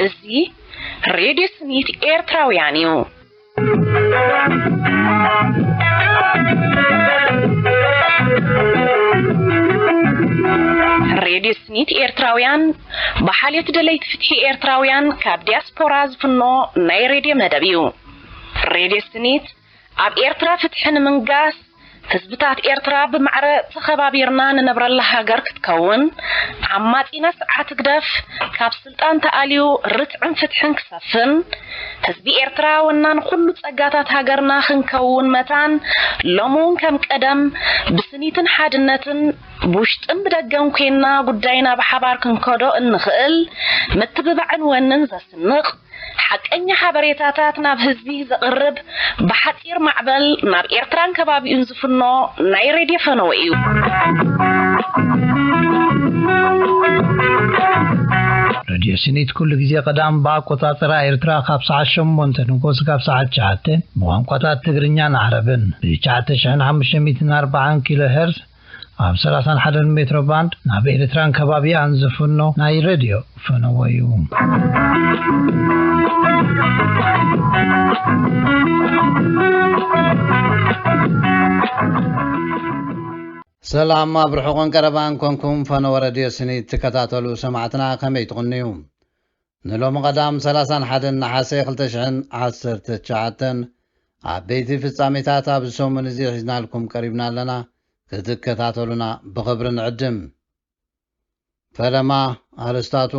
እዚ ሬድዮ ስኒት ኤርትራውያን እዩ። ሬድዮ ስኒት ኤርትራውያን ብሓልዮት ደለይቲ ፍትሒ ኤርትራውያን ካብ ዲያስፖራ ዝፍኖ ናይ ሬድዮ መደብ እዩ። ሬድዮ ስኒት ኣብ ኤርትራ ፍትሒ ንምንጋስ፣ ህዝብታት ኤርትራ ብማዕረ ተኸባቢርና ንነብረላ ሃገር ክትከውን፣ ዓማጺና ስርዓት ህግደፍ ካብ ስልጣን ተኣልዩ ርትዕን ፍትሕን ክሰፍን፣ ህዝቢ ኤርትራ ወናን ኩሉ ጸጋታት ሃገርና ክንከውን መታን፣ ሎሚ እውን ከም ቀደም ብስኒትን ሓድነትን ብውሽጥን ብደገን ኮይንና ጉዳይና ብሓባር ክንከዶ እንኽእል ምትብባዕን ወንን ዘስንቕ ሓቀኛ ሓበሬታታት ናብ ህዝቢ ዘቕርብ ብሓጺር ማዕበል ናብ ኤርትራን ከባቢኡን ዝፍኖ ናይ ሬድዮ ፈነወ እዩ። ሬድዮ ስኒት ኩሉ ግዜ ቀዳም ብኣቆጻጽራ ኤርትራ ካብ ሰዓት ሸሞንተ ንጎስ ካብ ሰዓት ትሽዓተ ብቋንቋታት ትግርኛን ዓረብን ብ ትሽዓተ ሽሕን ሓሙሽተ ሚእትን ኣርባዓን ኪሎ ሄርዝ ኣብ ሰላሳን ሓደን ሜትሮ ባንድ ናብ ኤርትራን ከባቢኣን ዝፍኖ ናይ ሬድዮ ፈነወ እዩ። ሰላም ኣብ ርሑቕን ቀረባን ኮንኩም ፈነወ ሬድዮ ስኒት ትከታተሉ ሰማዕትና ከመይ ትቕንዩ? ንሎሚ ቀዳም ሰላሳን ሓደን ነሓሰ ክልተ ሽሕን ዓሰርተ ትሽዓተን ዓበይቲ ፍጻሜታት ኣብዚ ሰሙን እዚ ሒዝናልኩም ቀሪብና ኣለና። ክትከታተሉና ብኽብሪ ንዕድም። ፈለማ ኣርእስታቱ።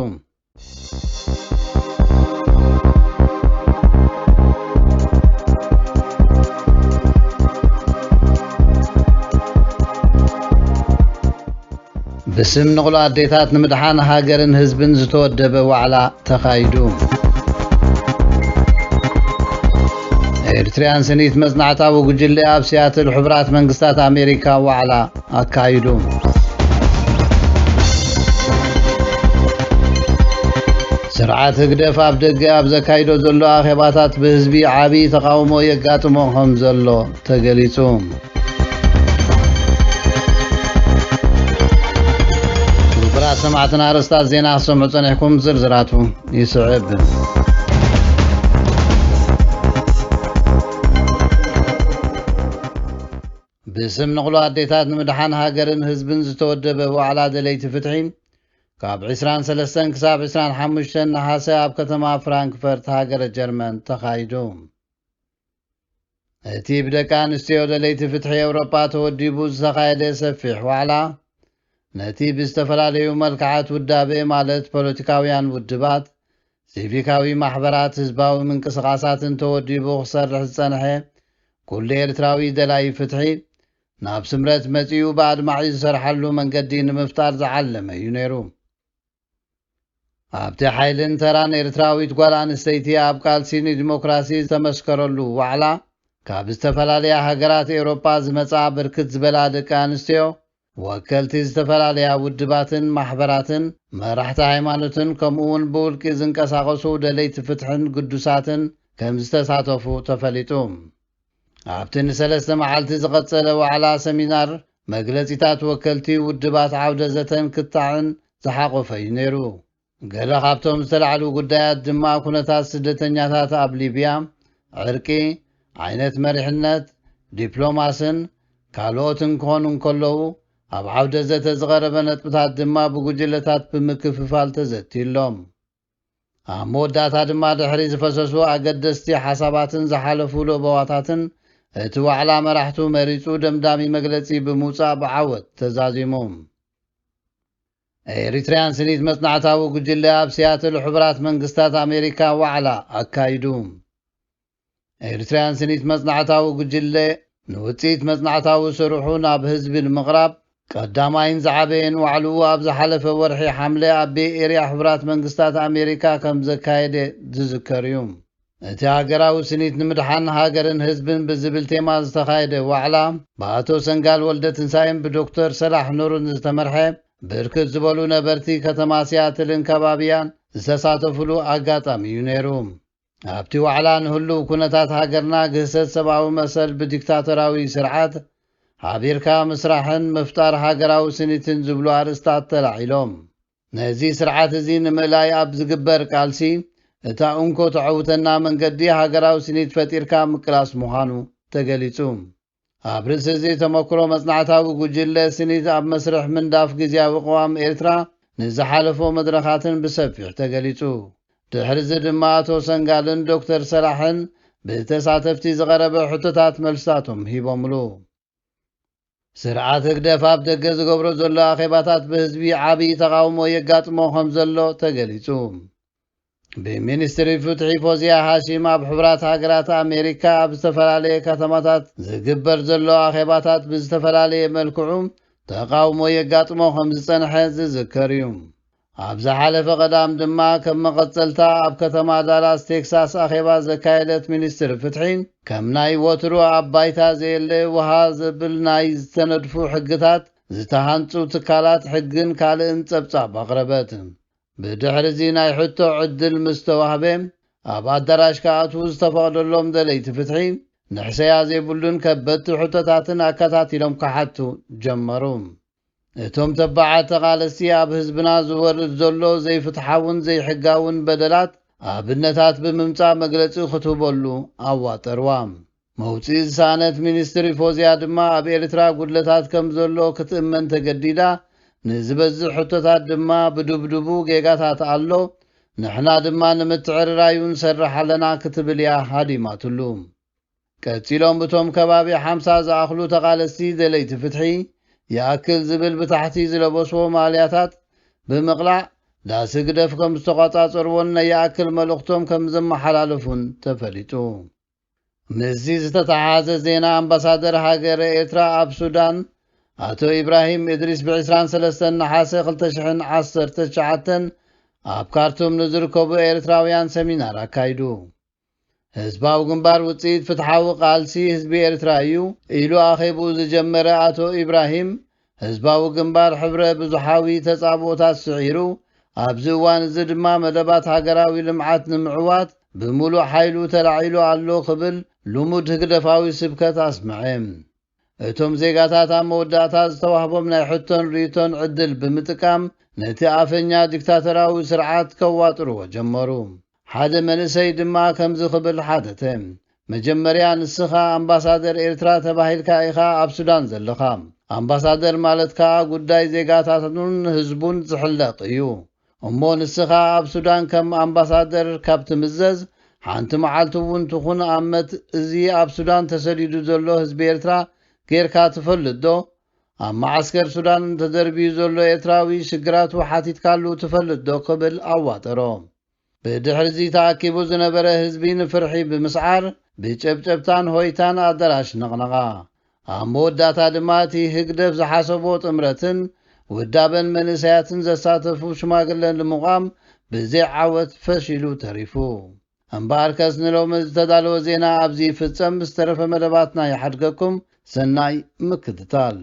ብስም ንቕሎ ኣዴታት ንምድሓን ሃገርን ህዝብን ዝተወደበ ዋዕላ ተኻይዱ። ኤርትርያን ስኒት መጽናዕታዊ ጉጅለ ኣብ ሲያትል ሕቡራት መንግስታት ኣሜሪካ ዋዕላ ኣካይዱ። ስርዓት ህግደፍ ኣብ ደገ ኣብ ዘካይዶ ዘሎ ኣኼባታት ብህዝቢ ዓቢ ተቓውሞ የጋጥሞ ከም ዘሎ ተገሊጹ። ክቡራት ሰማዕትና ኣርእስታት ዜና ክሰምዑ ጸኒሕኩም ዝርዝራቱ ይስዕብ። ብስም ንቕሎ ኣዴታት ንምድሓን ሃገርን ህዝብን ዝተወደበ ዋዕላ ደለይቲ ፍትሒ ካብ ዕስራን ሰለስተን ክሳብ ዕስራን ሓሙሽተን ነሓሰ ኣብ ከተማ ፍራንክፈርት ሃገረ ጀርመን ተኻይዱ። እቲ ብደቂ ኣንስትዮ ደለይቲ ፍትሒ ኤውሮጳ ተወዲቡ ዝተኻየደ ሰፊሕ ዋዕላ ነቲ ብዝተፈላለዩ መልክዓት ውዳበ ማለት ፖለቲካውያን ውድባት፣ ሲቪካዊ ማሕበራት፣ ህዝባዊ ምንቅስቓሳትን ተወዲቡ ክሰርሕ ዝጸንሐ ኩሉ ኤርትራዊ ደላይ ፍትሒ ናብ ስምረት መጺኡ ብኣድማዒ ዝሰርሓሉ መንገዲ ንምፍጣር ዝዓለመ እዩ ነይሩ። ኣብቲ ሓይልን ተራን ኤርትራዊት ጓል ኣንስተይቲ ኣብ ቃልሲ ንዲሞክራሲ ዝተመስከረሉ ዋዕላ ካብ ዝተፈላለያ ሃገራት ኤውሮጳ ዝመጻ ብርክት ዝበላ ደቂ ኣንስትዮ ወከልቲ ዝተፈላለያ ውድባትን ማሕበራትን መራሕቲ ሃይማኖትን ከምኡ እውን ብውልቂ ዝንቀሳቐሱ ደለይቲ ፍትሕን ግዱሳትን ከም ዝተሳተፉ ተፈሊጡ። ኣብቲ ንሰለስተ መዓልቲ ዝቐጸለ ዋዕላ ሰሚናር መግለጺታት ወከልቲ ውድባት ዓውደ ዘተን ክታዕን ዝሓቖፈ እዩ ነይሩ። ገለ ካብቶም ዝተላዕሉ ጉዳያት ድማ ኩነታት ስደተኛታት ኣብ ሊብያ፣ ዕርቂ፣ ዓይነት መሪሕነት፣ ዲፕሎማስን ካልኦትን ክኾኑ እንከለዉ ኣብ ዓውደ ዘተ ዝቐረበ ነጥብታት ድማ ብጉጅለታት ብምክፍፋል ተዘትዩሎም። ኣብ መወዳእታ ድማ ድሕሪ ዝፈሰሱ ኣገደስቲ ሓሳባትን ዝሓለፉ ለበዋታትን እቲ ዋዕላ መራሕቱ መሪጹ ደምዳሚ መግለጺ ብምውጻእ ብዓወት ተዛዚሙ። ኤሪትርያን ስኒት መጽናዕታዊ ጉጅለ ኣብ ሲያትል ሕቡራት መንግስታት ኣሜሪካ ዋዕላ ኣካይዱ። ኤሪትርያን ስኒት መጽናዕታዊ ጉጅለ ንውጽኢት መጽናዕታዊ ስርሑ ናብ ህዝቢ ንምቕራብ ቀዳማይን ዝዓበየን ዋዕልኡ ኣብ ዝሓለፈ ወርሒ ሓምለ ኣብ ቤይ ኤርያ ሕቡራት መንግስታት ኣሜሪካ ከም ዘካየደ ዝዝከር እዩ። እቲ ሃገራዊ ስኒት ንምድሓን ሃገርን ህዝብን ብዝብል ቴማ ዝተኻየደ ዋዕላ ብኣቶ ሰንጋል ወልደ ትንሳኤን ብዶክተር ሰላሕ ኑርን ዝተመርሐ ብርክት ዝበሉ ነበርቲ ከተማ ሲያትልን ከባቢያን ዝተሳተፉሉ ኣጋጣሚ እዩ ነይሩ። ኣብቲ ዋዕላ ንህሉው ኩነታት ሃገርና፣ ግህሰት ሰብኣዊ መሰል ብዲክታቶራዊ ስርዓት፣ ሓቢርካ ምስራሕን ምፍጣር ሃገራዊ ስኒትን ዝብሉ ኣርእስታት ተላዒሎም። ነዚ ስርዓት እዚ ንምእላይ ኣብ ዝግበር ቃልሲ፣ እታ እንኮ ተዐውተና መንገዲ ሃገራዊ ስኒት ፈጢርካ ምቅላስ ምዃኑ ተገሊጹ። ኣብ ርእሲ እዚ ተመክሮ መጽናዕታዊ ጉጅለ ስኒት ኣብ መስርሕ ምንዳፍ ግዝያዊ ቅዋም ኤርትራ ንዝሓለፎ መድረኻትን ብሰፊሕ ተገሊጹ። ድሕሪ እዚ ድማ ኣቶ ሰንጋልን ዶክተር ሰላሕን ብተሳተፍቲ ዝቐረበ ሕቶታት መልስታቶም ሂቦምሉ። ስርዓት ህግደፍ ኣብ ደገ ዝገብሮ ዘሎ ኣኼባታት ብህዝቢ ዓብዪ ተቓውሞ የጋጥሞ ከም ዘሎ ተገሊጹ። ብሚኒስትሪ ፍትሒ ፎዝያ ሃሺም ኣብ ሕቡራት ሃገራት ኣሜሪካ ኣብ ዝተፈላለየ ከተማታት ዝግበር ዘሎ ኣኼባታት ብዝተፈላለየ መልክዑ ተቓውሞ የጋጥሞ ከም ዝጸንሐ ዝዝከር እዩ። ኣብ ዝሓለፈ ቀዳም ድማ ከም መቐጸልታ ኣብ ከተማ ዳላስ ቴክሳስ ኣኼባ ዘካየደት ሚኒስትሪ ፍትሒ፣ ከም ናይ ወትሩ ኣብ ባይታ ዘየለ ውሃ ዘብል ናይ ዝተነድፉ ሕግታት፣ ዝተሃንጹ ትካላት ሕግን ካልእን ጸብጻብ ኣቕረበት። ብድሕሪ እዚ ናይ ሕቶ ዕድል ምስ ተዋህበ፣ ኣብ ኣዳራሽ ክኣትዉ ዝተፈቕደሎም ደለይቲ ፍትሒ፣ ንሕሰያ ዘይብሉን ከበድቲ ሕቶታትን ኣከታቲሎም ክሓቱ ጀመሩ። እቶም ተባዓት ተቓለስቲ ኣብ ህዝብና ዝወርድ ዘሎ ዘይፍትሓውን ዘይሕጋውን በደላት ኣብነታት ብምምጻእ መግለጺ ክትህበሉ ኣዋጠርዋ። መውጽኢ ዝሰኣነት ሚኒስትሪ ፎዝያ ድማ ኣብ ኤርትራ ጉድለታት ከም ዘሎ ክትእመን ተገዲዳ፣ ንዝበዝሕ ሕቶታት ድማ ብድብድቡ ጌጋታት ኣሎ፣ ንሕና ድማ ንምትዕርራዩ ንሰርሕ ኣለና ክትብል እያ ሃዲማትሉ። ቀጺሎም እቶም ከባቢ ሓምሳ ዝኣኽሉ ተቓለስቲ ደለይቲ ፍትሒ፣ ይኣክል ዝብል ብታሕቲ ዝለበስዎ ማልያታት ብምቕላዕ ዳስ ህግደፍ ከም ዝተቖጻጸርዎን ናይ ይኣክል መልእኽቶም ከም ዘመሓላለፉን ተፈሊጡ። ምስዚ ዝተተሓሓዘ ዜና ኣምባሳደር ሃገረ ኤርትራ ኣብ ሱዳን ኣቶ ኢብራሂም እድሪስ ብ ዕስራን ሰለስተን ነሓሰ ክልተ ሽሕን ዓሰርተ ትሽዓተን ኣብ ካርቱም ንዝርከቡ ኤርትራውያን ሰሚናር ኣካይዱ። ህዝባዊ ግንባር ውጽኢት ፍትሓዊ ቃልሲ ህዝቢ ኤርትራ እዩ ኢሉ ኣኼብኡ ዝጀመረ ኣቶ ኢብራሂም፣ ህዝባዊ ግንባር ሕብረ ብዙሓዊ ተጻብኦታት ስዒሩ፣ ኣብዚ እዋን እዚ ድማ መደባት ሃገራዊ ልምዓት ንምዕዋት ብምሉእ ሓይሉ ተላዒሉ ኣሎ ክብል ልሙድ ህግደፋዊ ስብከት ኣስምዐ። እቶም ዜጋታት ኣብ መወዳእታ ዝተዋህቦም ናይ ሕቶን ርእይቶን ዕድል ብምጥቃም፣ ነቲ ኣፈኛ ዲክታቶራዊ ስርዓት ከዋጥርዎ ጀመሩ። ሓደ መንእሰይ ድማ ከምዚ ክብል ሓተተ፣ "መጀመርያ ንስኻ ኣምባሳደር ኤርትራ ተባሂልካ ኢኻ ኣብ ሱዳን ዘለኻ። ኣምባሳደር ማለት ከኣ ጉዳይ ዜጋታቱን ህዝቡን ዝሕለቕ እዩ። እሞ ንስኻ ኣብ ሱዳን ከም ኣምባሳደር ካብ ትምዘዝ፣ ሓንቲ መዓልቲ እውን ትኹን ኣመት እዚ ኣብ ሱዳን ተሰዲዱ ዘሎ ህዝቢ ኤርትራ ጌርካ ትፈልጥ ዶ? ኣብ መዓስከር ሱዳን ተደርብዩ ዘሎ ኤርትራዊ ሽግራቱ ሓቲትካሉ ትፈልጥ ዶ?" ክብል ኣዋጠሮ። ብድሕሪ እዚ ተኣኪቡ ዝነበረ ህዝቢ ንፍርሒ ብምስዓር፣ ብጨብጨብታን ሆይታን ኣዳራሽ ነቕነቓ። ኣብ መወዳእታ ድማ እቲ ህግደፍ ዝሓሰቦ ጥምረትን ውዳበን መንእሰያትን ዘሳተፉ ሽማግለ ንምቋም ብዘይ ዓወት ፈሺሉ ተሪፉ። እምበኣርከስ ንሎሚ ዝተዳለወ ዜና ኣብዚ ይፍጸም። ዝተረፈ መደባትና ይሓድገኩም። ሰናይ ምክትታል።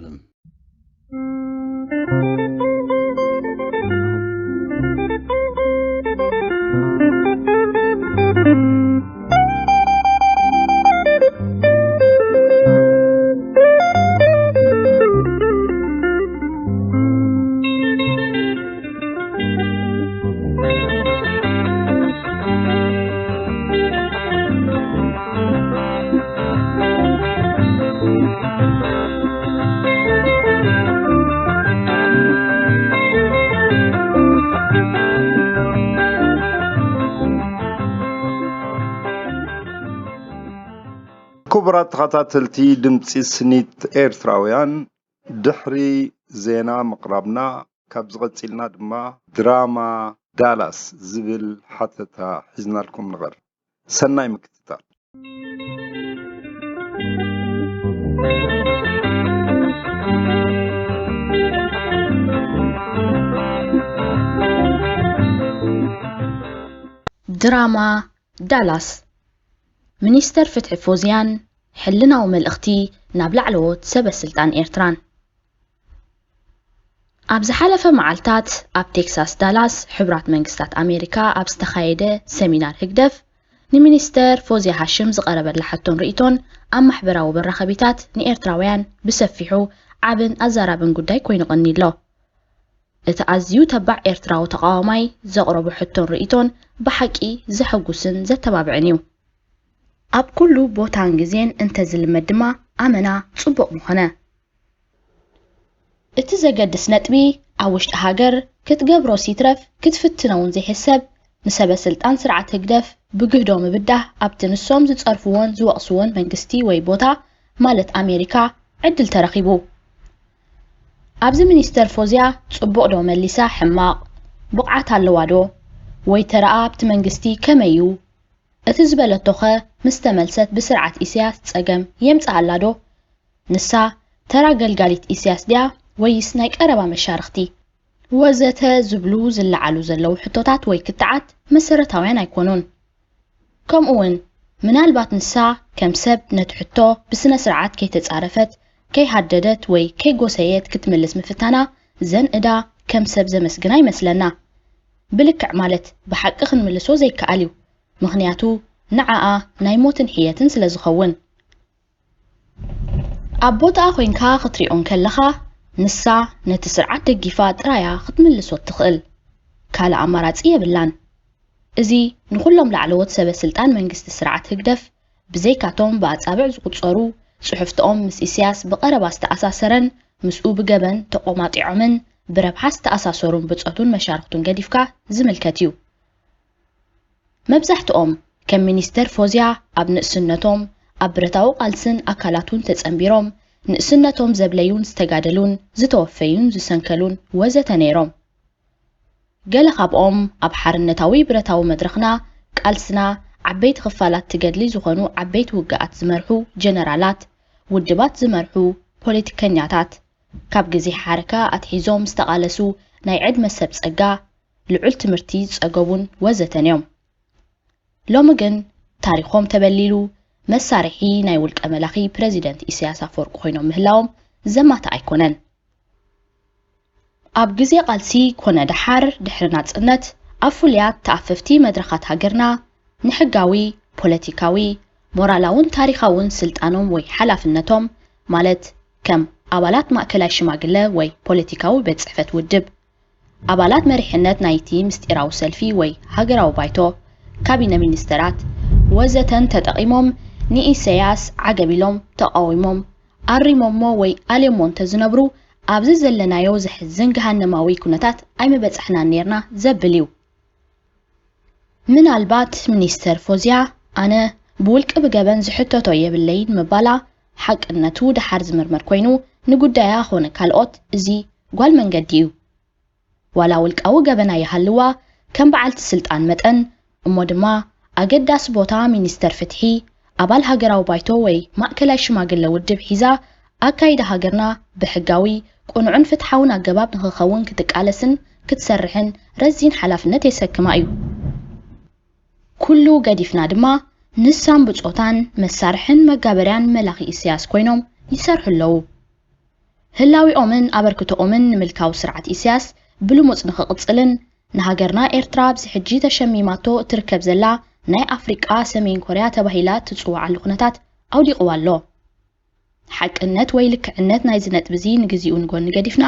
ክቡራት ተኸታተልቲ ድምፂ ስኒት ኤርትራውያን፣ ድሕሪ ዜና ምቕራብና፣ ካብዚ ቀጺልና ድማ ድራማ ዳላስ ዝብል ሓተታ ሒዝናልኩም ንቐርብ። ሰናይ ምክትታል። ድራማ ዳላስ። ሚኒስተር ፍትሒ ፎዝያን ሕልናዊ መልእኽቲ ናብ ላዕለዎት ሰበ ስልጣን ኤርትራን። ኣብ ዝሓለፈ መዓልታት ኣብ ቴክሳስ ዳላስ ሕቡራት መንግስታት ኣሜሪካ ኣብ ዝተኻየደ ሰሚናር ህግደፍ፣ ንሚኒስተር ፎዝያ ሃሽም ዝቐረበላ ሕቶን ርእይቶን ኣብ ማሕበራዊ መራኸቢታት ንኤርትራውያን ብሰፊሑ ዓብን ኣዛራብን ጉዳይ ኮይኑ ቀኒሎ። እቲ ኣዝዩ ተባዕ ኤርትራዊ ተቓዋማይ ዘቕረቦ ሕቶን ርእይቶን ብሓቂ ዘሐጉስን ዘተባብዕን እዩ። ኣብ ኩሉ ቦታን ግዜን እንተዝልመድ ድማ ኣመና ጽቡቕ ምኾነ። እቲ ዘገድስ ነጥቢ ኣብ ውሽጢ ሃገር ክትገብሮስ ይትረፍ ክትፍትኖ እውን ዘይሕሰብ ንሰበ ስልጣን ስርዓት ህግደፍ ብግህዶ ምብዳህ ኣብቲ ንሶም ዝጸርፍዎን ዝወቕስዎን መንግስቲ ወይ ቦታ ማለት ኣሜሪካ ዕድል ተረኺቡ። ኣብዚ ሚኒስተር ፎዝያ ጽቡቕ ዶ መሊሳ ሕማቕ፣ ብቕዓት ኣለዋ ዶ ወይ ተራኣ ኣብቲ መንግስቲ ከመይ እዩ እቲ ዝበለቶኸ ምስ ተመልሰት ብስርዓት ኢሳያስ ጸገም የምጽኣላ ዶ? ንሳ ተራ ገልጋሊት ኢሳያስ ድያ ወይስ ናይ ቀረባ መሻርኽቲ? ወዘተ ዝብሉ ዝለዓሉ ዘለዉ ሕቶታት ወይ ክትዓት መሰረታውያን ኣይኮኑን። ከምኡ እውን ምናልባት ንሳ ከም ሰብ ነቲ ሕቶ ብስነ ስርዓት ከይተጻረፈት፣ ከይሃደደት ወይ ከይጎሰየት ክትምልስ ምፍታና ዘንእዳ ከም ሰብ ዘመስግና ይመስለና። ብልክዕ ማለት ብሓቂ ክንምልሶ ዘይከኣል እዩ። ምኽንያቱ ንዓኣ ናይ ሞትን ሕየትን ስለ ዝኸውን። ኣብ ቦታኣ ኮይንካ ክትሪኦ እንከለኻ ንሳ ነቲ ስርዓት ደጊፋ ጥራያ ክትምልሶ እትኽእል ካልእ ኣማራጺ የብላን። እዚ ንኹሎም ላዕለዎት ሰበ ስልጣን መንግስቲ ስርዓት ህግደፍ ብዘይካቶም ብኣጻብዕ ዝቑጸሩ ጽሑፍትኦም ምስ ኢሳያስ ብቐረባ ዝተኣሳሰረን ምስኡ ብገበን ተቖማጢዖምን ብረብሓ ዝተኣሳሰሩን ብጾቱን መሻርኽቱን ገዲፍካ ዝምልከት እዩ። መብዛሕትኦም ከም ሚኒስተር ፎዝያ ኣብ ንእስነቶም ኣብ ብረታዊ ቃልስን ኣካላቱን ተጸንቢሮም ንእስነቶም ዘብለዩን ዝተጋደሉን ዝተወፈዩን ዝሰንከሉን ወዘተ ነይሮም። ገለ ካብኦም ኣብ ሓርነታዊ ብረታዊ መድረኽና ቃልስና ዓበይቲ ክፋላት ትገድሊ ዝኾኑ ዓበይቲ ውግኣት ዝመርሑ ጀነራላት፣ ውድባት ዝመርሑ ፖለቲከኛታት፣ ካብ ግዜ ሓረካ ኣትሒዞም ዝተቓለሱ ናይ ዕድመ ሰብ ጸጋ፣ ልዑል ትምህርቲ ዝጸገቡን ወዘተን እዮም። ሎሚ ግን ታሪኾም ተበሊሉ መሳርሒ ናይ ውልቀ መላኺ ፕረዚደንት ኢሳያስ ኣፈወርቂ ኮይኖም ምህላዎም ዘማትእ ኣይኮነን። ኣብ ግዜ ቃልሲ ኮነ ደሓር ድሕሪ ናጽነት ኣብ ፍሉያት ተኣፈፍቲ መድረኻት ሃገርና ንሕጋዊ፣ ፖለቲካዊ፣ ሞራላውን ታሪኻውን ስልጣኖም ወይ ሓላፍነቶም ማለት ከም ኣባላት ማእከላይ ሽማግለ ወይ ፖለቲካዊ ቤት ጽሕፈት ውድብ፣ ኣባላት መሪሕነት ናይቲ ምስጢራዊ ሰልፊ ወይ ሃገራዊ ባይቶ፣ ካቢነ ሚኒስተራት፣ ወዘተን ተጠቒሞም ንኢሰያስ ዓገብ ኢሎም ተቓዊሞም፣ ኣሪሞሞ ወይ ኣልዮሞ እንተዝነብሩ ኣብዚ ዘለናዮ ዘሕዝን ገሃነማዊ ኩነታት ኣይምበጻሕናን ኔርና ዘብል እዩ። ምናልባት ሚኒስተር ፎዝያ ኣነ ብውልቂ ብገበን ዝሕተቶ የብለይን ምባላ ሓቅነቱ ደሓር ዝምርመር ኮይኑ ንጉዳያ ኾነ ካልኦት እዚ ጓል መንገዲ እዩ። ዋላ ውልቃዊ ገበና ይሃልዋ ከም በዓልቲ ስልጣን መጠን እሞ ድማ ኣገዳሲ ቦታ ሚኒስተር ፍትሒ ኣባል ሃገራዊ ባይቶ ወይ ማእከላይ ሽማግለ ውድብ ሒዛ ኣካይዳ ሃገርና ብሕጋዊ፣ ቅኑዕን ፍትሓውን ኣገባብ ንኽኸውን ክትቃለስን ክትሰርሕን ረዚን ሓላፍነት የሰክማ እዩ። ኩሉ ገዲፍና ድማ ንሳን ብጾታን መሳርሕን መጋበርያን መላኺ ኢሳያስ ኮይኖም ይሰርሑ ኣለዉ። ህላዊኦምን ኣበርክቶኦምን ንምልካዊ ስርዓት ኢሳያስ ብልሙጽ ንኽቕጽልን ንሃገርና ኤርትራ ኣብዚ ሕጂ ተሸሚማቶ እትርከብ ዘላ ናይ ኣፍሪቃ ሰሜን ኮርያ ተባሂላ እትጽውዓሉ ኩነታት ኣውዲቕዋ ኣሎ። ሓቅነት ወይ ልክዕነት ናይዚ ነጥቢ እዚ ንግዚኡ ንጎኒ ገዲፍና፣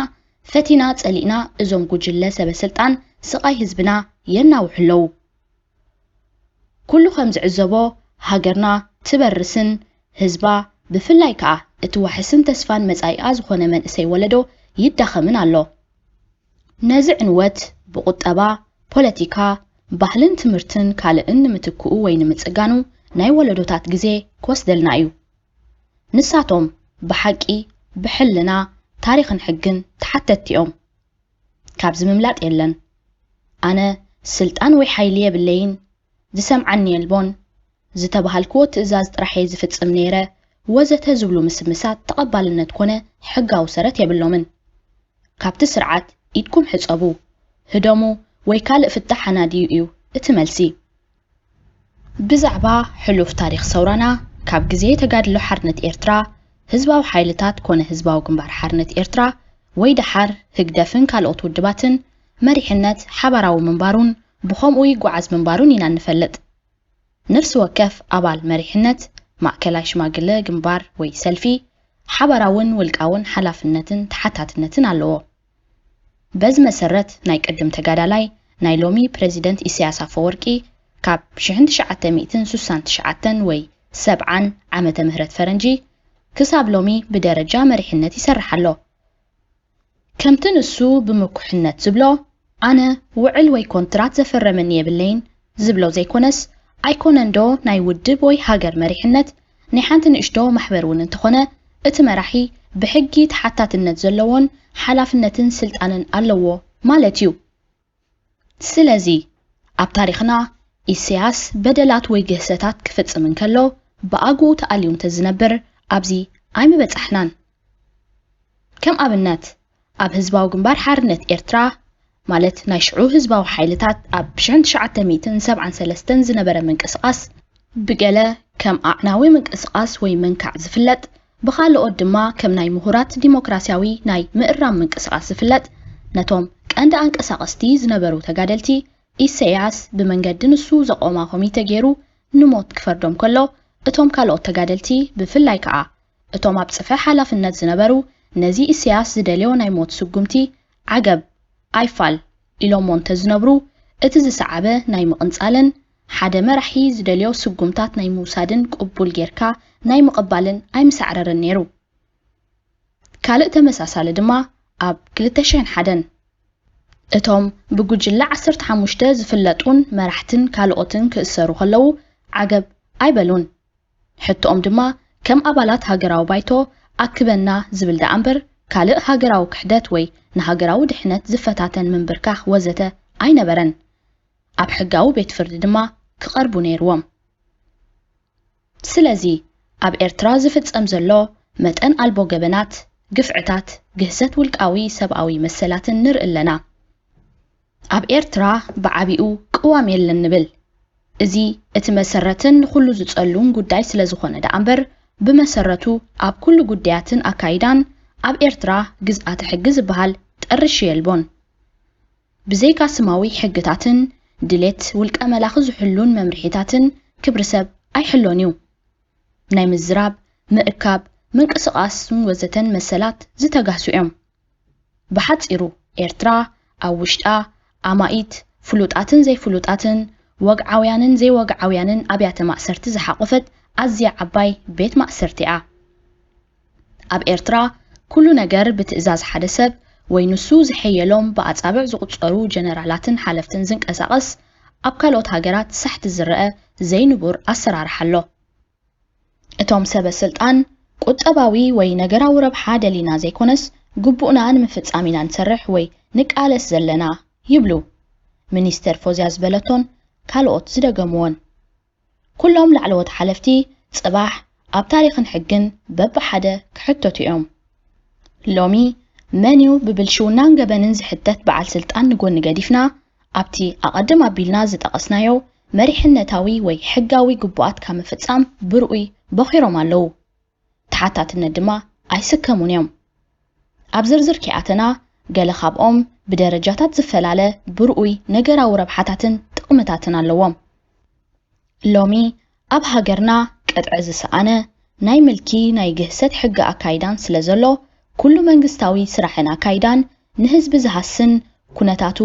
ፈቲና ጸሊእና እዞም ጉጅለ ሰበ ስልጣን ስቓይ ህዝብና የናውሑ ኣለዉ። ኩሉ ከም ዝዕዘቦ ሃገርና ትበርስን ህዝባ ብፍላይ ከኣ እቲ ዋሕስን ተስፋን መጻኢኣ ዝኾነ መንእሰይ ወለዶ ይዳኸምን ኣሎ። ነዚ ዕንወት ብቁጠባ፣ ፖለቲካ፣ ባህልን ትምህርትን ካልእን ንምትክኡ ወይ ንምጽጋኑ ናይ ወለዶታት ግዜ ክወስደልና እዩ። ንሳቶም ብሓቂ፣ ብሕልና፣ ታሪኽን ሕግን ተሓተትቲ እዮም። ካብዚ ምምላጥ የለን። ኣነ ስልጣን ወይ ሓይሊ የብለይን፣ ዝሰምዓኒ የልቦን፣ ዝተባሃልክዎ ትእዛዝ ጥራሕ እየ ዝፍጽም ነይረ ወዘተ ዝብሉ ምስምሳት ተቐባልነት ኮነ ሕጋዊ ሰረት የብሎምን። ካብቲ ስርዓት ኢድኩም ሕጸቡ፣ ህደሙ ወይ ካልእ ፍታሕ ኣናድዩ እዩ እቲ መልሲ። ብዛዕባ ሕሉፍ ታሪኽ ሰውራና ካብ ግዜ ተጋድሎ ሓርነት ኤርትራ፣ ህዝባዊ ሓይልታት ኮነ ህዝባዊ ግንባር ሓርነት ኤርትራ ወይ ደሓር ህግደፍን ካልኦት ውድባትን መሪሕነት ሓባራዊ ምንባሩን ብኸምኡ ይጓዓዝ ምንባሩን ኢና እንፈልጥ። ነፍሲ ወከፍ ኣባል መሪሕነት ማእከላይ ሽማግለ ግንባር ወይ ሰልፊ ሓባራውን ውልቃውን ሓላፍነትን ተሓታትነትን ኣለዎ። በዚ መሰረት ናይ ቅድም ተጋዳላይ ናይ ሎሚ ፕረዚደንት ኢሳያስ ኣፈወርቂ ካብ ሽሕን ትሽዓተ ሚእትን ስሳን ትሽዓተን ወይ ሰብዓን ዓመተ ምህረት ፈረንጂ ክሳብ ሎሚ ብደረጃ መሪሕነት ይሰርሕ ኣሎ። ከምቲ ንሱ ብምኩሕነት ዝብሎ፣ ኣነ ውዕል ወይ ኮንትራት ዘፈረመኒ የብለይን ዝብሎ ዘይኮነስ፣ ኣይኮነንዶ ናይ ውድብ ወይ ሃገር መሪሕነት ናይ ሓንቲ ንእሽቶ ማሕበር እውን እንተኾነ፣ እቲ መራሒ ብሕጊ ተሓታትነት ዘለዎን ሓላፍነትን ስልጣንን ኣለዎ ማለት እዩ። ስለዚ ኣብ ታሪኽና ኢሳያስ በደላት ወይ ግህሰታት ክፍጽም እንከሎ ብኣግኡ ተኣልዩ እንተዝነብር ኣብዚ ኣይምበጻሕናን። ከም ኣብነት ኣብ ህዝባዊ ግንባር ሓርነት ኤርትራ ማለት ናይ ሽዑ ህዝባዊ ሓይልታት ኣብ ሽሕን ትሽዓተ ሚእትን ሰብዓን ሰለስተን ዝነበረ ምንቅስቓስ ብገለ ከም ኣዕናዊ ምንቅስቓስ ወይ መንካዕ ዝፍለጥ፣ ብኻልኦት ድማ ከም ናይ ምሁራት ዲሞክራሲያዊ ናይ ምእራም ምንቅስቓስ ዝፍለጥ፣ ነቶም ቀንዲ ኣንቀሳቐስቲ ዝነበሩ ተጋደልቲ ኢሳያስ ብመንገዲ ንሱ ዘቖማ ኮሚተ ገይሩ ንሞት ክፈርዶም ከሎ፣ እቶም ካልኦት ተጋደልቲ ብፍላይ ከኣ እቶም ኣብ ጽፍሒ ሓላፍነት ዝነበሩ ነዚ ኢሳያስ ዝደልዮ ናይ ሞት ስጉምቲ ዓገብ ኣይፋል ኢሎሞ እንተዝነብሩ፣ እቲ ዝሰዓበ ናይ ምቕንጻልን ሓደ መራሒ ዝደልዮ ስጉምታት ናይ ምውሳድን ቅቡል ጌርካ ናይ ምቕባልን ኣይምሳዕረረን ነይሩ። ካልእ ተመሳሳሊ ድማ ኣብ ክልተ ሽሕን ሓደን እቶም ብጉጅለ ዓሰርተ ሓሙሽተ ዝፍለጡን መራሕትን ካልኦትን ክእሰሩ ከለዉ ዓገብ ኣይበሉን። ሕቶኦም ድማ ከም ኣባላት ሃገራዊ ባይቶ ኣክበና ዝብል ደኣ እምበር ካልእ ሃገራዊ ክሕደት ወይ ንሃገራዊ ድሕነት ዝፈታተን ምንብርካኽ ወዘተ ኣይነበረን። ኣብ ሕጋዊ ቤት ፍርዲ ድማ ክቐርቡ ነይርዎም። ስለዚ ኣብ ኤርትራ ዝፍጸም ዘሎ መጠን ኣልቦ ገበናት፣ ግፍዕታት፣ ግህሰት ውልቃዊ ሰብኣዊ መሰላትን ንርኢ ኣለና። ኣብ ኤርትራ ብዓቢኡ ቅዋም የለን ንብል። እዚ እቲ መሰረትን ንኹሉ ዝጸሉን ጉዳይ ስለ ዝኾነ ደኣ እምበር፣ ብመሰረቱ ኣብ ኩሉ ጉዳያትን ኣካይዳን ኣብ ኤርትራ ግዝኣተ ሕጊ ዝበሃል ጠርሽ የልቦን። ብዘይካ ስማዊ ሕግታትን ድሌት ውልቀ መላኺ ዝሕሉን መምርሒታትን ክብሪ ሰብ ኣይሕሎን እዩ። ናይ ምዝራብ፣ ምእካብ፣ ምንቅስቓስን ወዘተን መሰላት ዝተጋህሱ እዮም። ብሓጺሩ ኤርትራ ኣብ ውሽጣ ኣማኢት ፍሉጣትን ዘይፍሉጣትን ወግዓውያንን ዘይወግዓውያንን ኣብያተ ማእሰርቲ ዝሓቖፈት ኣዝያ ዓባይ ቤት ማእሰርቲ እያ። ኣብ ኤርትራ ኩሉ ነገር ብትእዛዝ ሓደ ሰብ ወይ ንሱ ዝሐየሎም ብኣጻብዕ ዝቑጸሩ ጀነራላትን ሓለፍትን ዝንቀሳቐስ ኣብ ካልኦት ሃገራት ሳሕቲ ዝረአ ዘይንቡር ኣሰራርሓ ኣሎ። እቶም ሰበ ስልጣን ቁጠባዊ ወይ ነገራዊ ረብሓ ደሊና ዘይኮነስ ግቡእና ንምፍጻም ኢና ንሰርሕ ወይ ንቃለስ ዘለና ይብሉ። ሚኒስተር ፎዝያ ዝበለቶን ካልኦት ዝደገምዎን። ኩሎም ላዕለዎት ሓለፍቲ ጽባሕ ኣብ ታሪኽን ሕግን በብሓደ ክሕተቱ እዮም። ሎሚ መን እዩ ብብልሽውናን ገበንን ዝሕተት በዓል ስልጣን ንጎኒ ገዲፍና ኣብቲ ኣቐድም ኣቢልና ዝጠቐስናዮ መሪሕነታዊ ወይ ሕጋዊ ግቡኣት ካብ ምፍጻም ብርኡይ ቦኺሮም ኣለዉ። ተሓታትነት ድማ ኣይስከሙን እዮም። ኣብ ዝርዝር ከይኣተና ገለ ካብኦም ብደረጃታት ዝፈላለ ብርኡይ ነገራዊ ረብሓታትን ጥቕምታትን ኣለዎም። ሎሚ ኣብ ሃገርና ቅጥዒ ዝሰኣነ ናይ ምልኪ ናይ ግህሰት ሕጊ ኣካይዳን ስለ ዘሎ ኩሉ መንግስታዊ ስራሕን ኣካይዳን ንህዝቢ ዝሃስን ኩነታቱ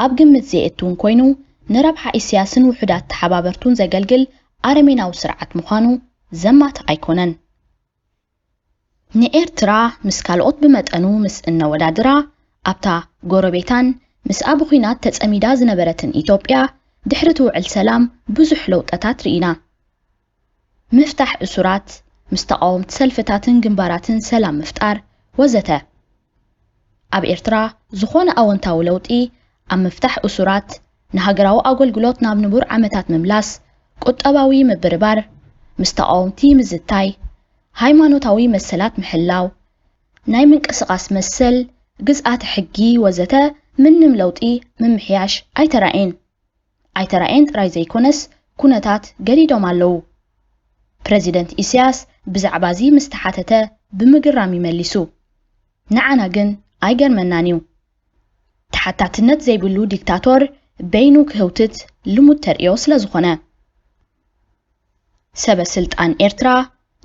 ኣብ ግምት ዘየእትውን ኮይኑ ንረብሓ ኢሳያስን ውሑዳት ተሓባበርቱን ዘገልግል ኣረሜናዊ ስርዓት ምዃኑ ዘማትእ ኣይኮነን። ንኤርትራ ምስ ካልኦት ብመጠኑ ምስ እነወዳድራ ኣብታ ጎረቤታን ምስኣ ብኹናት ተጸሚዳ ዝነበረትን ኢትዮጵያ ድሕሪ እቲ ውዕል ሰላም ብዙሕ ለውጠታት ርኢና። ምፍታሕ እሱራት፣ ምስ ተቓወምቲ ሰልፍታትን ግንባራትን ሰላም ምፍጣር ወዘተ። ኣብ ኤርትራ ዝኾነ ኣወንታዊ ለውጢ ኣብ ምፍታሕ እሱራት፣ ንሃገራዊ ኣገልግሎት ናብ ንቡር ዓመታት ምምላስ፣ ቁጠባዊ ምብርባር፣ ምስ ተቓወምቲ ምዝታይ፣ ሃይማኖታዊ መሰላት ምሕላው፣ ናይ ምንቅስቓስ መሰል፣ ግዝኣተ ሕጊ ወዘተ ምንም ለውጢ ምምሕያሽ ኣይተራእየን። ኣይተራእየን ጥራይ ዘይኮነስ ኩነታት ገዲዶም ኣለዉ። ፕረዚደንት ኢሳያስ ብዛዕባ እዚ ምስ ተሓተተ ብምግራም እዩ መሊሱ። ንዓና ግን ኣይገርመናን እዩ። ተሓታትነት ዘይብሉ ዲክታቶር በይኑ ክህውትት ልሙድ ተርእዮ ስለ ዝኾነ። ሰበ ስልጣን ኤርትራ፣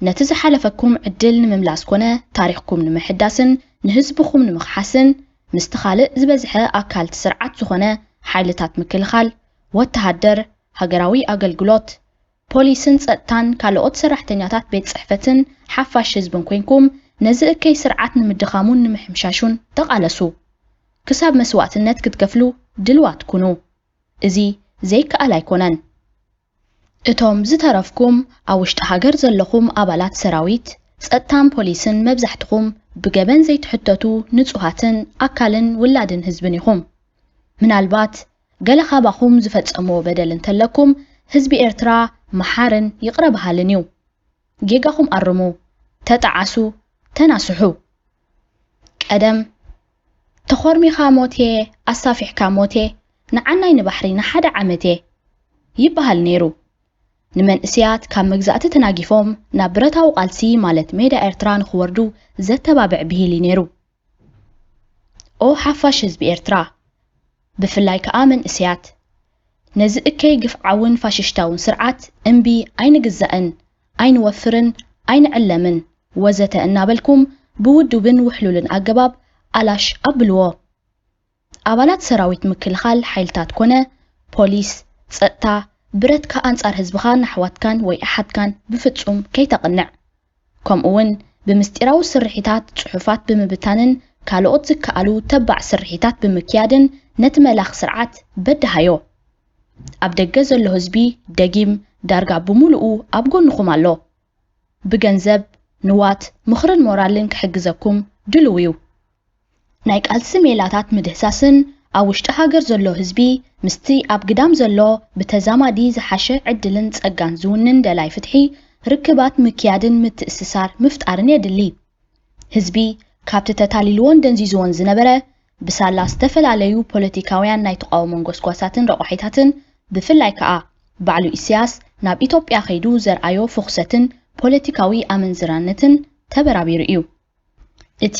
ነቲ ዝሓለፈኩም ዕድል ንምምላስ ኮነ ታሪኽኩም ንምሕዳስን ንህዝብኹም ንምኽሓስን፣ ምስቲ ካልእ ዝበዝሐ ኣካል እቲ ስርዓት ዝኾነ ሓይልታት ምክልኻል፣ ወተሃደር፣ ሃገራዊ ኣገልግሎት፣ ፖሊስን ጸጥታን ካልኦት ሰራሕተኛታት ቤት ጽሕፈትን ሓፋሽ ህዝብን ኮይንኩም፣ ነዚ እከይ ስርዓት ንምድኻሙን ንምሕምሻሹን ተቓለሱ። ክሳብ መስዋእትነት ክትከፍሉ ድልዋት ኩኑ። እዚ ዘይከኣል ኣይኮነን። እቶም ዝተረፍኩም ኣብ ውሽጢ ሃገር ዘለኹም ኣባላት ሰራዊት፣ ጸጥታን ፖሊስን መብዛሕትኹም ብገበን ዘይትሕተቱ ንጹሃትን ኣካልን ውላድን ህዝብን ኢኹም። ምናልባት ገለ ካባኹም ዝፈጸምዎ በደል እንተለኩም ህዝቢ ኤርትራ መሓርን ይቕረ በሃልን እዩ። ጌጋኹም ኣርሙ፣ ተጠዓሱ፣ ተናስሑ። ቀደም ተኾርሚኻ ሞቴ፣ ኣሳፊሕካ ሞቴ፣ ንዓናይ ንባሕሪ ንሓደ ዓመቴ ይበሃል ነይሩ። ንመንእስያት ካብ መግዛእቲ ተናጊፎም ናብ ብረታዊ ቃልሲ ማለት ሜዳ ኤርትራ ንኽወርዱ ዘተባብዕ ብሂል እዩ ነይሩ። ኦ ሓፋሽ ህዝቢ ኤርትራ፣ ብፍላይ ከኣ መንእስያት፣ ነዚ እከይ ግፍዓውን ፋሽሽታውን ስርዓት እምቢ ኣይንግዛእን፣ ኣይንወፍርን፣ ኣይንዕለምን ወዘተ እናበልኩም ብውዱብን ውሕሉልን ኣገባብ ኣላሽ ኣብልዎ። ኣባላት ሰራዊት ምክልኻል ሓይልታት ኮነ ፖሊስ፣ ጸጥታ፣ ብረትካ ኣንጻር ህዝብኻን ኣሕዋትካን ወይ ኣሓትካን ብፍጹም ከይተቕንዕ። ከምኡውን ብምስጢራዊ ስርሒታት ጽሑፋት ብምብታንን ካልኦት ዝከኣሉ ተባዕ ስርሒታት ብምክያድን ነቲ መላኽ ስርዓት በድሃዮ። ኣብ ደገ ዘሎ ህዝቢ ደጊም ዳርጋ ብምሉኡ ኣብ ጎንኹም ኣሎ። ብገንዘብ፣ ንዋት፣ ምኽርን ሞራልን ክሕግዘኩም ድሉው እዩ። ናይ ቃልሲ ሜላታት ምድህሳስን ኣብ ውሽጢ ሃገር ዘሎ ህዝቢ ምስቲ ኣብ ግዳም ዘሎ ብተዛማዲ ዝሓሸ ዕድልን ጸጋን ዝውንን ደላይ ፍትሒ ርክባት ምክያድን ምትእስሳር ምፍጣርን የድሊ። ህዝቢ ካብቲ ተታሊልዎን ደንዚዝዎን ዝነበረ ብሳላ ዝተፈላለዩ ፖለቲካውያን ናይ ተቓውሞን ጎስጓሳትን ረቋሒታትን ብፍላይ ከኣ ባዕሉ ኢሳያስ ናብ ኢትዮጵያ ከይዱ ዘርኣዮ ፍኹሰትን ፖለቲካዊ ኣመንዝራነትን ተበራቢሩ እዩ። እቲ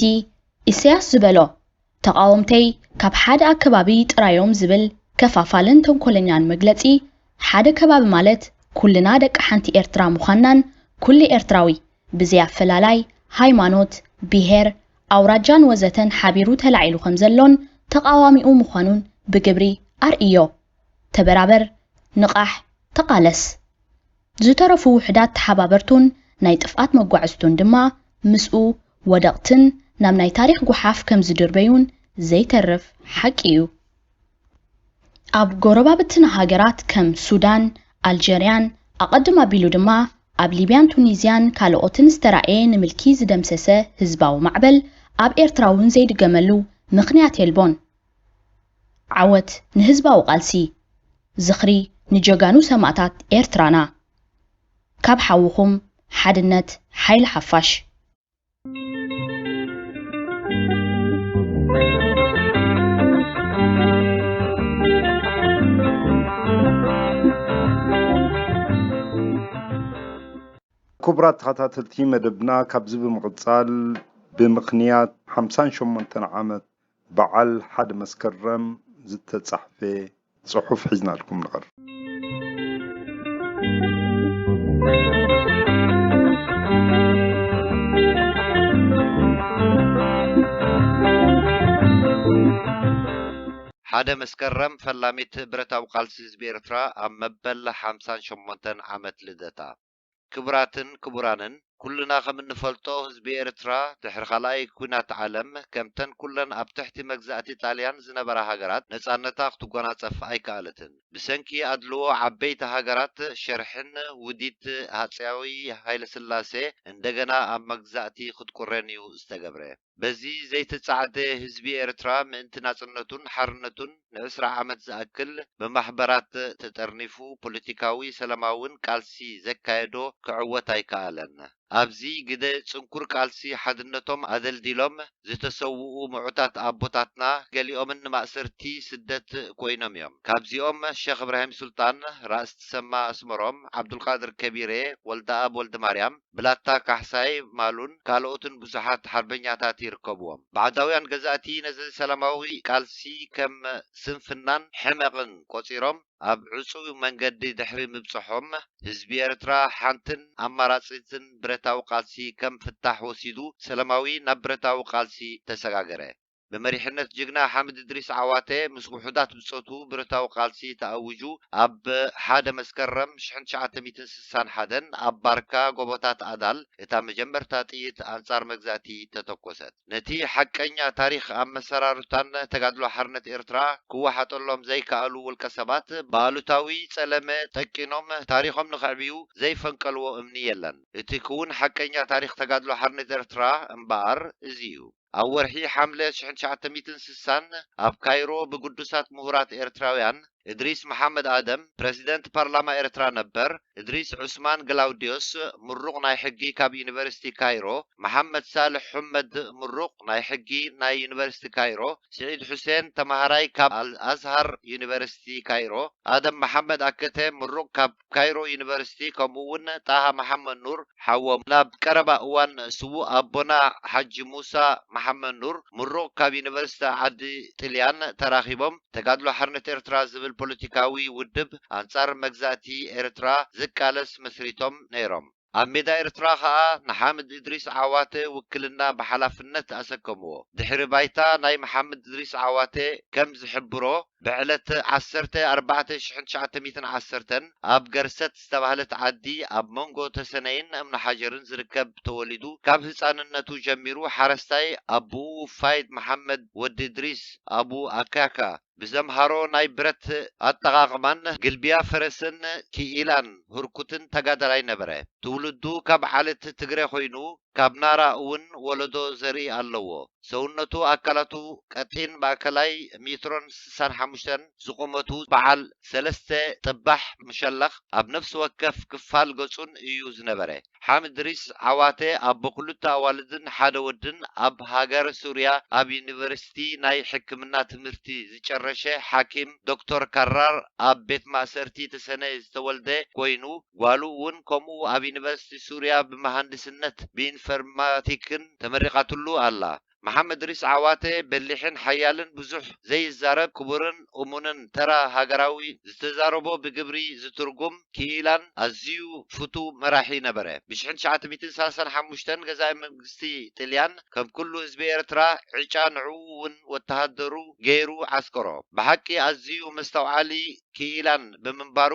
ኢሳያስ ዝበሎ ተቓወምተይ ካብ ሓደ ኣከባቢ ጥራዮም ዝብል ከፋፋልን ተንኮለኛን መግለጺ፣ ሓደ ከባቢ ማለት ኩልና ደቂ ሓንቲ ኤርትራ ምዃንናን ኩሉ ኤርትራዊ ብዘይ ኣፈላላይ ሃይማኖት፣ ብሄር፣ ኣውራጃን ወዘተን ሓቢሩ ተላዒሉ ከም ዘሎን ተቓዋሚኡ ምዃኑን ብግብሪ ኣርእዮ። ተበራበር፣ ንቓሕ፣ ተቓለስ። ዝተረፉ ውሑዳት ተሓባበርቱን ናይ ጥፍኣት መጓዕዝቱን ድማ ምስኡ ወደቕትን ናብ ናይ ታሪኽ ጓሓፍ ከም ዝድርበዩን ዘይተርፍ ሓቂ እዩ። ኣብ ጎረባብትና ሃገራት ከም ሱዳን፣ ኣልጀርያን ኣቐድም ኣቢሉ ድማ ኣብ ሊብያን ቱኒዝያን ካልኦትን ዝተራእየ ንምልኪ ዝደምሰሰ ህዝባዊ ማዕበል ኣብ ኤርትራ እውን ዘይድገመሉ ምኽንያት የልቦን። ዓወት ንህዝባዊ ቃልሲ! ዝኽሪ ንጀጋኑ ሰማእታት ኤርትራና! ካብ ሓውኹም ሓድነት ሓይሊ ሓፋሽ። ክቡራት ተኸታተልቲ መደብና፣ ካብዚ ብምቕጻል ብምኽንያት ሓምሳን ሸሞንተን ዓመት በዓል ሓደ መስከረም ዝተጻሕፈ ጽሑፍ ሒዝናልኩም ንቐርብ። ሓደ መስከረም፣ ፈላሚት ብረታዊ ቃልሲ ህዝቢ ኤርትራ ኣብ መበል ሓምሳን ሸሞንተን ዓመት ልደታ። ክቡራትን ክቡራንን፣ ኩልና ከም እንፈልጦ ህዝቢ ኤርትራ ድሕሪ ካልኣይ ኲናት ዓለም ከምተን ኩለን ኣብ ትሕቲ መግዛእቲ ጣልያን ዝነበራ ሃገራት ነጻነታ ክትጎናጸፍ ኣይከኣለትን። ብሰንኪ ኣድልዎ ዓበይቲ ሃገራት ሸርሕን ውዲት ሃጸያዊ ሃይለስላሴ እንደገና ኣብ መግዛእቲ ክትቁረን እዩ ዝተገብረ። በዚ ዘይተጻዕደ ህዝቢ ኤርትራ ምእንቲ ናጽነቱን ሓርነቱን ንዕስራ ዓመት ዝኣክል ብማሕበራት ተጠርኒፉ ፖለቲካዊ ሰላማውን ቃልሲ ዘካየዶ ክዕወት ኣይከኣለን። ኣብዚ ግደ ጽንኩር ቃልሲ ሓድነቶም ኣደልዲሎም ዝተሰውኡ ምዑታት ኣቦታትና ገሊኦምን ንማእሰርቲ ስደት ኮይኖም እዮም። ካብዚኦም ሸኽ እብራሂም ሱልጣን፣ ራእሲ ተሰማ ኣስመሮም፣ ዓብዱልቃድር ከቢሬ፣ ወልደኣብ ወልደማርያም፣ ብላታ ካሕሳይ ማሉን ካልኦትን ብዙሓት ሓርበኛታት ይርከብዎም። ባዕዳውያን ገዛእቲ ነዚ ሰላማዊ ቃልሲ ከም ስንፍናን ሕመቕን ቆጺሮም፣ ኣብ ዕጹው መንገዲ ድሕሪ ምብጽሖም፣ ህዝቢ ኤርትራ ሓንትን ኣማራጺትን ብረታዊ ቃልሲ ከም ፍታሕ ወሲዱ፣ ሰላማዊ ናብ ብረታዊ ቃልሲ ተሰጋገረ። ብመሪሕነት ጅግና ሓምድ እድሪስ ዓዋተ፣ ምስ ውሑዳት ብጾቱ ብረታዊ ቃልሲ ተኣዊጁ፣ ኣብ ሓደ መስከረም ሽሕን ትሽዓተ ሚእትን ስሳን ሓደን ኣብ ባርካ ጎቦታት ኣዳል እታ መጀመርታ ጥይት ኣንጻር መግዛእቲ ተተኮሰት። ነቲ ሓቀኛ ታሪኽ ኣመሰራርታን ተጋድሎ ሓርነት ኤርትራ ክወሓጠሎም ዘይከኣሉ ውልቀ ሰባት ብኣሉታዊ ጸለመ ጠቂኖም ታሪኾም ንኸዕብዩ ዘይፈንቀልዎ እምኒ የለን። እቲ ክውን ሓቀኛ ታሪኽ ተጋድሎ ሓርነት ኤርትራ እምበኣር እዚ እዩ። ኣብ ወርሒ ሓምለ ሽሕን ትሽዓተ ሚእትን ስሳን ኣብ ካይሮ ብግዱሳት ምሁራት ኤርትራውያን እድሪስ መሓመድ ኣደም፣ ፕረሲደንት ፓርላማ ኤርትራ ነበር፣ እድሪስ ዑስማን ግላውዲዮስ፣ ምሩቕ ናይ ሕጊ ካብ ዩኒቨርሲቲ ካይሮ፣ መሓመድ ሳልሕ ሑመድ፣ ምሩቕ ናይ ሕጊ ናይ ዩኒቨርሲቲ ካይሮ፣ ስዒድ ሑሴን፣ ተማሃራይ ካብ ኣልኣዝሃር ዩኒቨርሲቲ ካይሮ፣ ኣደም መሓመድ ኣከተ፣ ምሩቕ ካብ ካይሮ ዩኒቨርሲቲ፣ ከምኡ እውን ጣሃ መሓመድ ኑር፣ ሓዎም፣ ናብ ቀረባ እዋን ስዉእ ኣቦና ሓጂ ሙሳ መሓመድ ኑር፣ ምሩቕ ካብ ዩኒቨርሲቲ ዓዲ ጥልያን፣ ተራኺቦም ተጋድሎ ሓርነት ኤርትራ ዝብል ፖለቲካዊ ውድብ ኣንጻር መግዛእቲ ኤርትራ ዝቃለስ መስሪቶም ነይሮም። ኣብ ሜዳ ኤርትራ ኸኣ ንሓምድ እድሪስ ዓዋተ ውክልና ብሓላፍነት ኣሰከምዎ። ድሕሪ ባይታ ናይ መሓምድ እድሪስ ዓዋተ ከም ዝሕብሮ፣ ብዕለት ዓሰርተ ኣርባዕተ ሽሕን ትሽዓተ ሚእትን ዓሰርተን ኣብ ገርሰት ዝተባህለት ዓዲ ኣብ መንጎ ተሰነይን እምኒ ሓጀርን ዝርከብ ተወሊዱ፣ ካብ ህጻንነቱ ጀሚሩ ሓረስታይ ኣቦኡ ፋይድ መሓመድ ወዲ እድሪስ ኣቡ ኣካካ ብዘምሃሮ ናይ ብረት ኣጠቓቕማን ግልቢያ ፈረስን ክኢላን ህርኩትን ተጋዳላይ ነበረ። ትውልዱ ካብ ዓሌት ትግረ ኮይኑ፣ ካብ ናራ እውን ወለዶ ዘርኢ ኣለዎ። ሰውነቱ ኣካላቱ ቀጢን ማእከላይ ሜትሮን ስሳን ሓሙሽተን ዝቑመቱ በዓል ሰለስተ ጥባሕ ምሸለኽ ኣብ ነፍሲ ወከፍ ክፋል ገጹን እዩ ዝነበረ። ሓምድ እድሪስ ዓዋተ ኣቦ ክልተ ኣዋልድን ሓደ ወድን ኣብ ሃገር ሱርያ ኣብ ዩኒቨርሲቲ ናይ ሕክምና ትምህርቲ ዝጨረሸ ሓኪም ዶክተር ካራር ኣብ ቤት ማእሰርቲ ተሰነ ዝተወልደ ኮይኑ ጓሉ እውን ከምኡ ኣብ ዩኒቨርሲቲ ሱርያ ብመሃንድስነት ብኢንፎርማቲክን ተመሪቓትሉ ኣላ። መሓመድ እድሪስ ዓዋተ በሊሕን ሓያልን ብዙሕ ዘይዛረብ ክቡርን እሙንን ተራ ሃገራዊ ዝተዛረቦ ብግብሪ ዝትርጉም ክኢላን ኣዝዩ ፍቱው መራሒ ነበረ። ብ ሽሕን ትሽዓተ ሚእትን ሰላሳን ሓሙሽተን ገዛኢ መንግስቲ ጥልያን ከም ኩሉ ህዝቢ ኤርትራ ዕጫ ንዕኡ እውን ወተሃደሩ ገይሩ ዓስከሮ። ብሓቂ ኣዝዩ መስተውዓሊ ክኢላን ብምንባሩ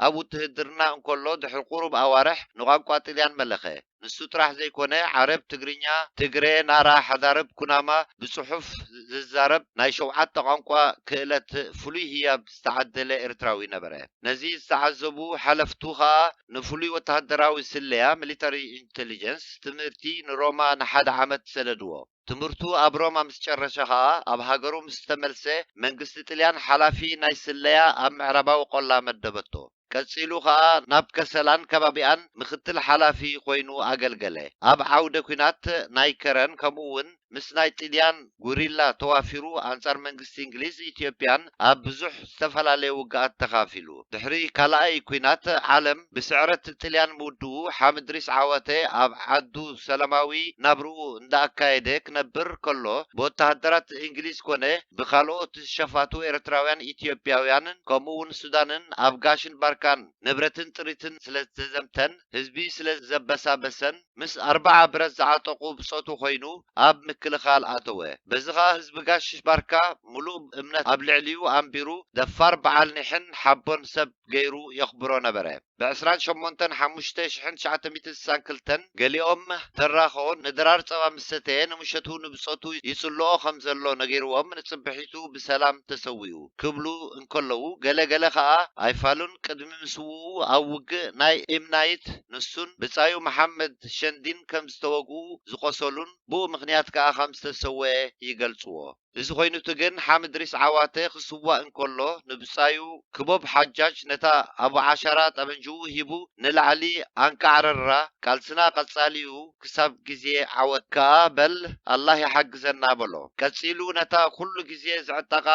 ኣብ ውትህድርና እንከሎ ድሕሪ ቁሩብ ኣዋርሕ ንቋንቋ ጥልያን መለኸ። ንሱ ጥራሕ ዘይኮነ፣ ዓረብ፣ ትግርኛ፣ ትግረ፣ ናራ፣ ሓዳርብ፣ ኩናማ ብጽሑፍ ዝዛረብ ናይ ሸውዓተ ቋንቋ ክእለት ፍሉይ ህያብ ዝተዓደለ ኤርትራዊ ነበረ። ነዚ ዝተዓዘቡ ሓለፍቱ ኸኣ ንፍሉይ ወተሃደራዊ ስለያ፣ ሚሊተሪ ኢንተሊጀንስ፣ ትምህርቲ ንሮማ ንሓደ ዓመት ሰደድዎ። ትምህርቱ ኣብ ሮማ ምስ ጨረሸ ኸኣ፣ ኣብ ሃገሩ ምስ ተመልሰ፣ መንግስቲ ጥልያን ሓላፊ ናይ ስለያ ኣብ ምዕራባዊ ቆላ መደበቶ። ቀጺሉ ኸኣ ናብ ከሰላን ከባቢኣን ምኽትል ሓላፊ ኮይኑ ኣገልገለ። ኣብ ዓውደ ኲናት ናይ ከረን፣ ከምኡ እውን ምስ ናይ ጥልያን ጉሪላ ተዋፊሩ፣ ኣንጻር መንግስቲ እንግሊዝ ኢትዮጵያን ኣብ ብዙሕ ዝተፈላለየ ውግኣት ተኻፊሉ። ድሕሪ ካልኣይ ኲናት ዓለም ብስዕረት ጥልያን ምውድኡ፣ ሓምድ እድሪስ ዓዋተ ኣብ ዓዱ ሰላማዊ ናብርኡ እንዳኣካየደ ክነብር ከሎ፣ ብወተሃደራት እንግሊዝ ኮነ ብኻልኦት ሸፋቱ ኤርትራውያን፣ ኢትዮጵያውያንን ከምኡ እውን ሱዳንን ኣብ ጋሽን ባርካን ንብረትን ጥሪትን ስለ ዝተዘምተን፣ ህዝቢ ስለ ዘበሳበሰን፣ ምስ ኣርባዓ ብረት ዝዓጠቑ ብጾቱ ኮይኑ ኣብ ምክልኻል ኣተወ። በዚ ኸኣ ህዝቢ ጋሽ ባርካ ምሉእ እምነት ኣብ ልዕሊኡ ኣንቢሩ፣ ደፋር በዓል ኒሕን ሓቦን ሰብ ገይሩ የኽብሮ ነበረ። ብ ዕስራን ሸሞንተን ሓሙሽተ ሽሕን ትሽዓተ ሚእትን ስሳን ክልተን፣ ገሊኦም ተራኾ ንድራር ጸባ ምስ ሰተየ፣ ንምሸቱ ንብጾቱ ይጽልኦ ከም ዘሎ ነጊርዎም፣ ንጽብሒቱ ብሰላም ተሰዊኡ ክብሉ እንከለዉ፣ ገለ ገለ ኸኣ ኣይፋሉን ቅድሚ ምስውኡ ኣብ ውግእ ናይ ኢምናይት ንሱን ብጻዩ መሓመድ ሸንዲን ከም ዝተወግኡ፣ ዝቖሰሉን ብኡ ምኽንያት ከኣ ከም ዝተሰወአ ይገልጽዎ። እዚ ኮይኑቲ ግን ሓምድ ድሪስ ዓዋተ ክስዋእ እንከሎ ንብጻዩ ክቦብ ሓጃጅ ነታ ኣቡ ዓሻራ ጠበንጅኡ ሂቡ ንላዕሊ ኣንቃዕረራ፣ ቃልስና ቀጻሊ እዩ ክሳብ ግዜ ዓወት ከኣ በል ኣላህ ይሓግዘና በሎ። ቀጺሉ ነታ ኩሉ ግዜ ዝዕጠቓ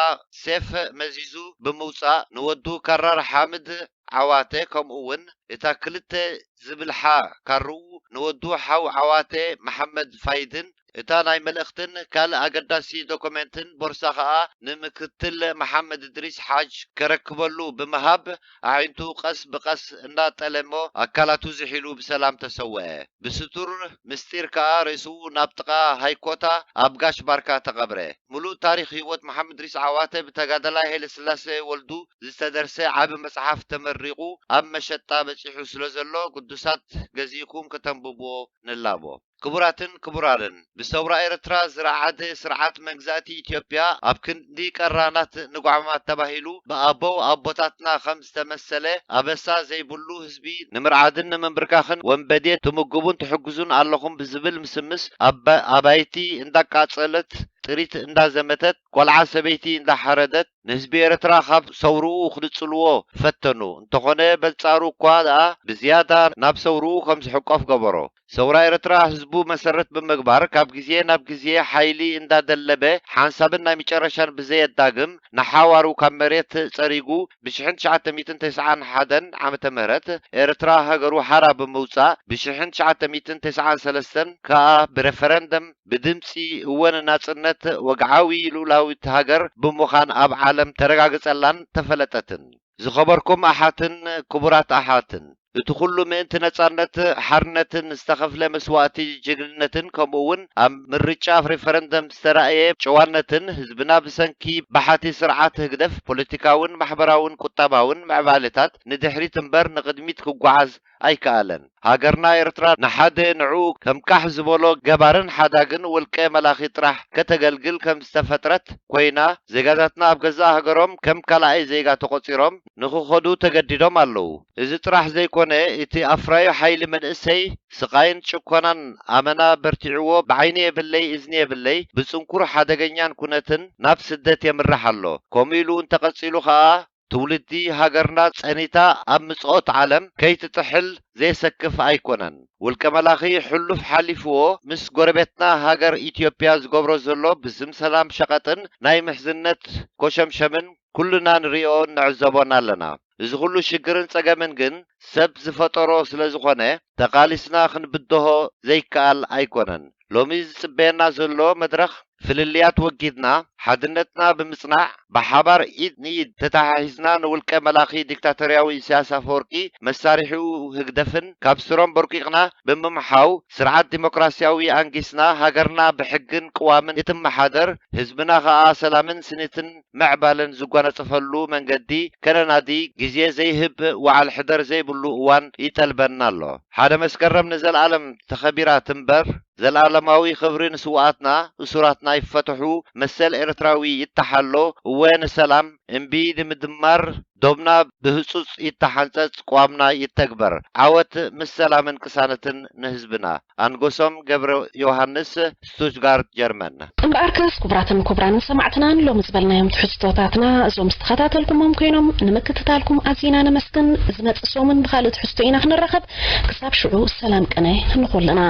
ሴፍ መዚዙ ብምውጻእ ንወዱ ካራር ሓምድ ዓዋተ ከምኡ እውን እታ ክልተ ዝብልሓ ካርኡ ንወዱ ሓው ዓዋተ መሓመድ ፋይድን እታ ናይ መልእኽትን ካልእ ኣገዳሲ ዶኩመንትን ቦርሳ ኸኣ ንምክትል መሓመድ እድሪስ ሓጅ ከረክበሉ ብምሃብ ኣዒንቱ ቀስ ብቐስ እናጠለሞ ኣካላቱ ዝሒሉ ብሰላም ተሰወአ። ብስቱር ምስጢር ከኣ ርእሱ ናብ ጥቓ ሃይኮታ ኣብ ጋሽ ባርካ ተቐብረ። ምሉእ ታሪኽ ህይወት መሓመድ እድሪስ ዓዋተ ብተጋዳላይ ሃይለስላሴ ወልዱ ዝተደርሰ ዓቢ መጽሓፍ ተመሪቑ ኣብ መሸጣ በጺሑ ስለ ዘሎ ግዱሳት ገዚእኩም ከተንብብዎ ንላቦ። ክቡራትን ክቡራንን፣ ብሰውራ ኤርትራ ዝረዓደ ስርዓት መግዛእቲ ኢትዮጵያ ኣብ ክንዲ ቀራናት ንጓዕማት ተባሂሉ ብኣበው ኣቦታትና ከም ዝተመሰለ ኣበሳ ዘይብሉ ህዝቢ ንምርዓድን ንምንብርካኽን ወንበዴ ትምግቡን ትሕግዙን ኣለኹም ብዝብል ምስምስ ኣባ-፣ ኣባይቲ እንዳቃጸለት፣ ጥሪት እንዳዘመተት፣ ቆልዓ ሰበይቲ እንዳሓረደት፣ ንህዝቢ ኤርትራ ካብ ሰውርኡ ክድጽልዎ ፈተኑ። እንተኾነ በንጻሩ እኳ ደኣ ብዝያዳ ናብ ሰውርኡ ከም ዝሕቆፍ ገበሮ። ሰውራ ኤርትራ ህዝቡ መሰረት ብምግባር ካብ ግዜ ናብ ግዜ ሓይሊ እንዳደለበ ሓንሳብን ናይ መጨረሻን ብዘየዳግም ንሓዋሩ ካብ መሬት ጸሪጉ ብሽሕን ትሽዓተ ሚእትን ተስዓን ሓደን ዓመተ ምህረት ኤርትራ ሃገሩ ሓራ ብምውጻእ ብሽሕን ትሽዓተ ሚእትን ተስዓን ሰለስተን ከኣ ብረፈረንደም ብድምጺ እወ ንናጽነት ወግዓዊ ልኡላዊት ሃገር ብምዃን ኣብ ዓለም ተረጋግጸላን ተፈለጠትን። ዝኸበርኩም ኣሓትን ክቡራት ኣሓትን፣ እቲ ኩሉ ምእንቲ ነጻነት ሓርነትን ዝተኸፍለ መስዋእቲ ጅግንነትን ከምኡ እውን ኣብ ምርጫ ሪፈረንደም ዝተራእየ ጨዋነትን ህዝብና ብሰንኪ ባሓቲ ስርዓት ህግደፍ ፖለቲካውን ማሕበራውን ቁጠባውን ምዕባለታት ንድሕሪት እምበር ንቕድሚት ክጓዓዝ ኣይከኣለን። ሃገርና ኤርትራ ንሓደ ንዕኡ ከም ቃሕ ዝበሎ ገባርን ሓዳግን ውልቀ መላኺ ጥራሕ ከተገልግል ከም ዝተፈጥረት ኮይና፣ ዜጋታትና ኣብ ገዛእ ሃገሮም ከም ካልኣይ ዜጋ ተቖጺሮም ንኽኸዱ ተገዲዶም ኣለዉ። እዚ ጥራሕ ዘይኮነ፣ እቲ ኣፍራዩ ሓይሊ መንእሰይ ስቓይን ጭኮናን ኣመና በርቲዕዎ፣ ብዓይኒ የብለይ እዝኒ የብለይ ብጽንኩር ሓደገኛን ኩነትን ናብ ስደት የምርሕ ኣሎ። ከምኡ ኢሉ እንተቐጺሉ ኸኣ፣ ትውልዲ ሃገርና ጸኒታ ኣብ ምጽኦት ዓለም ከይትጥሕል ዘየሰክፍ ኣይኮነን። ውልቀ መላኺ ሕሉፍ ሓሊፍዎ ምስ ጎረቤትና ሃገር ኢትዮጵያ ዝገብሮ ዘሎ ብስም ሰላም ሸቐጥን ናይ ምሕዝነት ኮሸምሸምን ኩልና ንሪኦን ንዕዘቦን ኣለና። እዚ ኩሉ ሽግርን ጸገምን ግን ሰብ ዝፈጠሮ ስለ ዝኾነ ተቓሊስና ክንብድሆ ዘይከኣል ኣይኮነን። ሎሚ ዝጽበየና ዘሎ መድረኽ ፍልልያት ወጊድና፣ ሓድነትና ብምጽናዕ፣ ብሓባር ኢድ ንኢድ ተተሓሒዝና ንውልቀ መላኺ ዲክታቶርያዊ ኢሳያስ ኣፈወርቂ መሳርሒኡ ህግደፍን ካብ ስሮም ቦርቂቕና ብምምሓው፣ ስርዓት ዲሞክራሲያዊ ኣንጊስና፣ ሃገርና ብሕግን ቅዋምን እትመሓደር፣ ህዝብና ኸኣ ሰላምን ስኒትን ምዕባለን ዝጓነጸፈሉ መንገዲ ከነናዲ ግዜ ዘይህብ ወዓል ሕደር ዘይብሉ እዋን ይጠልበና ኣሎ። ሓደ መስከረም ንዘለኣለም ተኸቢራ ትንበር። ዘልኣለማዊ ክብሪ ንስውኣትና፣ እሱራትና ይፈትሑ፣ መሰል ኤርትራዊ ይተሓሎ፣ እወ ንሰላም፣ እምቢ ንምድማር፣ ዶብና ብህጹጽ ይተሓንጸጽ፣ ቅዋምና ይተግበር። ዓወት ምስ ሰላምን ቅሳነትን ንህዝብና። ኣንጎሶም ገብረ ዮሃንስ፣ ስቱትጋርት፣ ጀርመን። እምበኣርከስ ክቡራትን ክቡራንን ሰማዕትና፣ ንሎሚ ዝበልናዮም ትሕዝቶታትና እዞም ዝተኸታተልኩሞም ኮይኖም፣ ንምክትታልኩም ኣዚና ነመስግን። ዝመጽእ ሰሙን ብኻልእ ትሕዝቶ ኢና ክንራኸብ። ክሳብ ሽዑ ሰላም ቅነ ንኹልና።